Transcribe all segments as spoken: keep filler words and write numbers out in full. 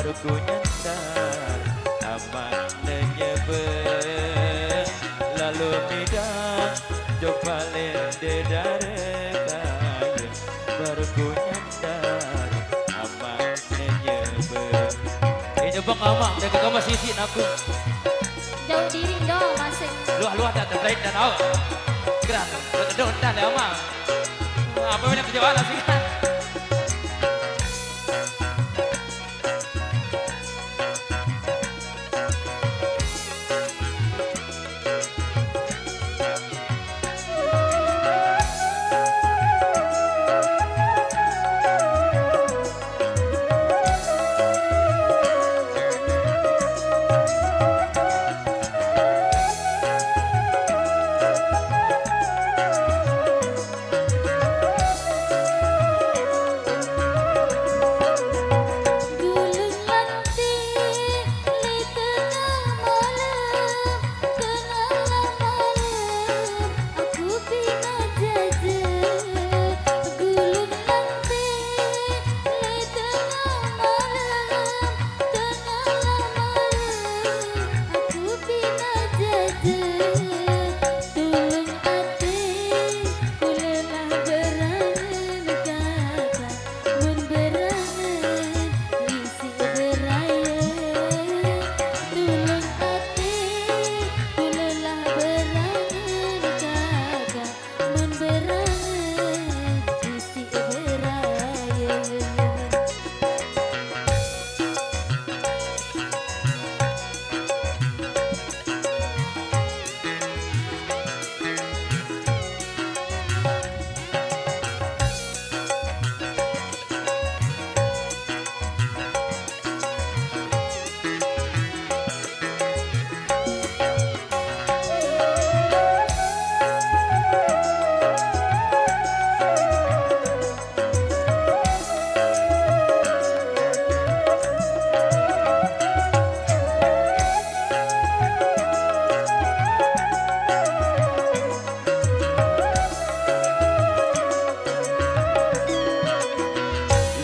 Ku nyandar amak nenyebe, lalu midang jok balen dedare kaye. Baru ku nyandar amak nenyebe. Eh, nyebang amak, dek kamu sisi naku. Jauh diri dong, masing. Luah-luah dah, terbaik dan awak. Gerak, terkedon dah, amak. Apa yang nak kerja awak sih? Tulung ati, kulelah berangen kata, mun berangen isik beraye. Tulung ati, kulelah berangen kata, mun berangen isik beraye.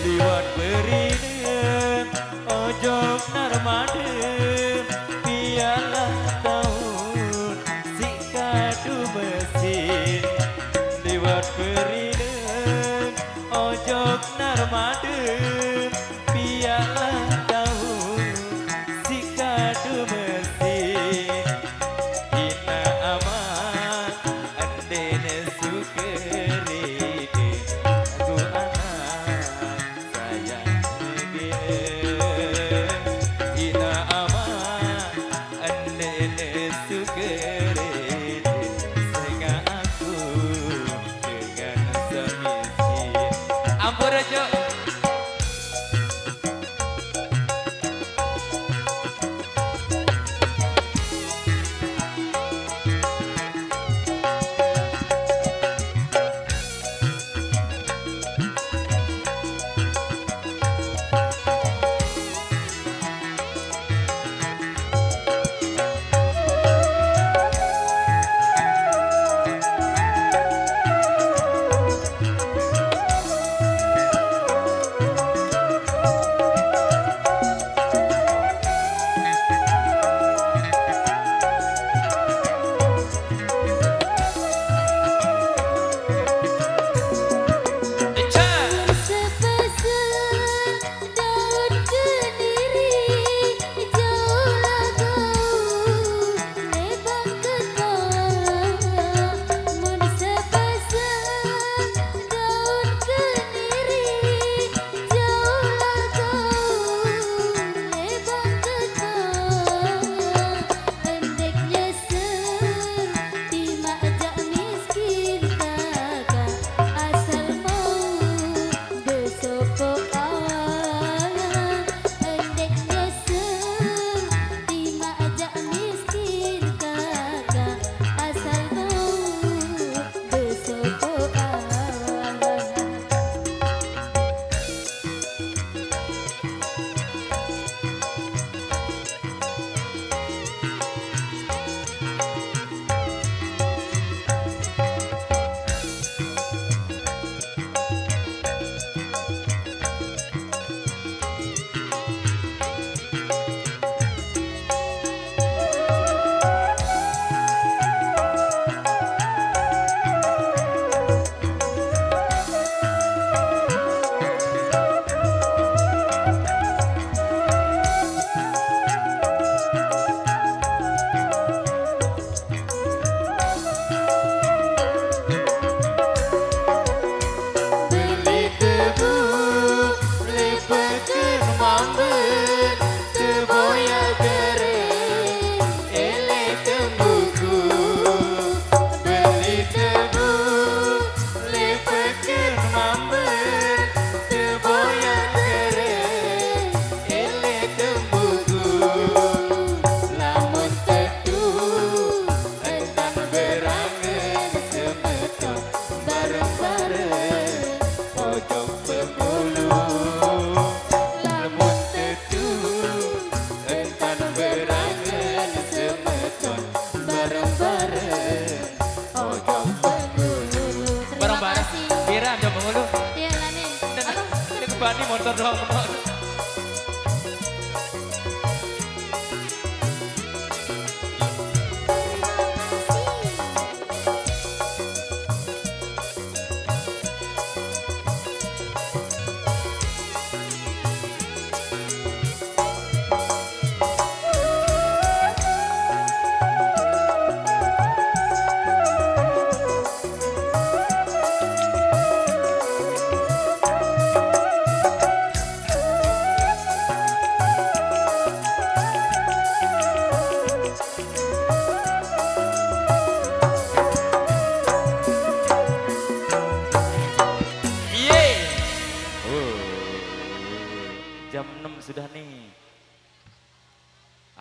Liwat berinem, ojok narmadem, pialah taun sik kadu mesin. Liwat berinem, ojok narmadem, pialah taun sik kadu mesin. Ina ama endene sukerike, ku anak sayang gile. Ina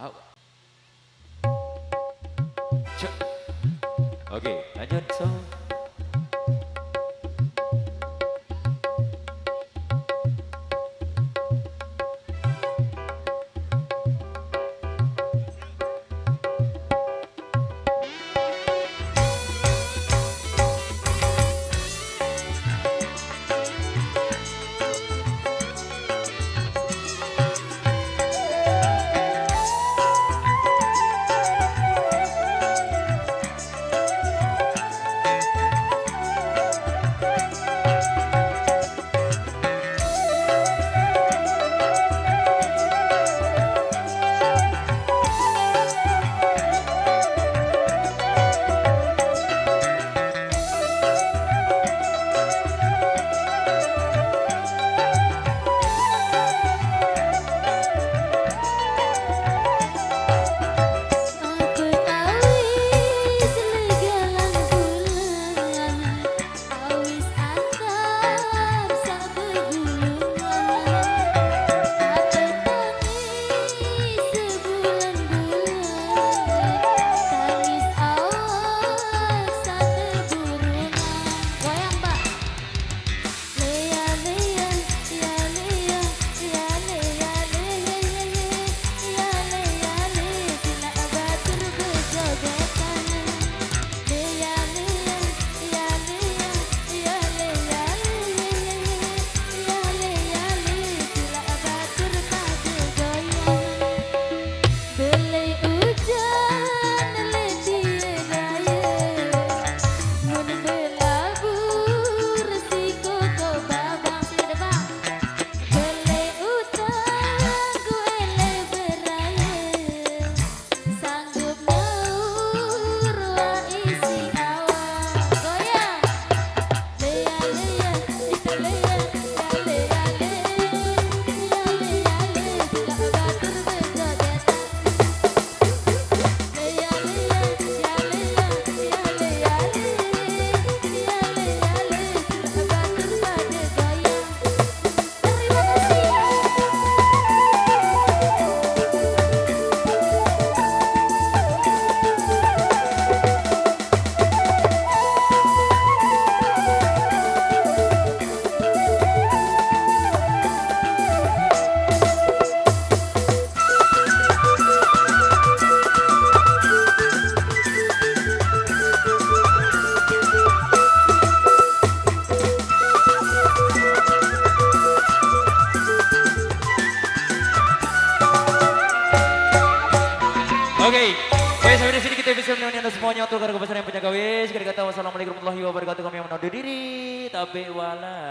Au. Cek. Oke, lanjut, so. Oke, baik, sampai di sini kita bisa menemani anda semuanya untuk kepada kepasan yang punya gawe. Sekali kata, wassalamualaikum warahmatullahi wabarakatuh. Kami yang menonton diri, tapi walar.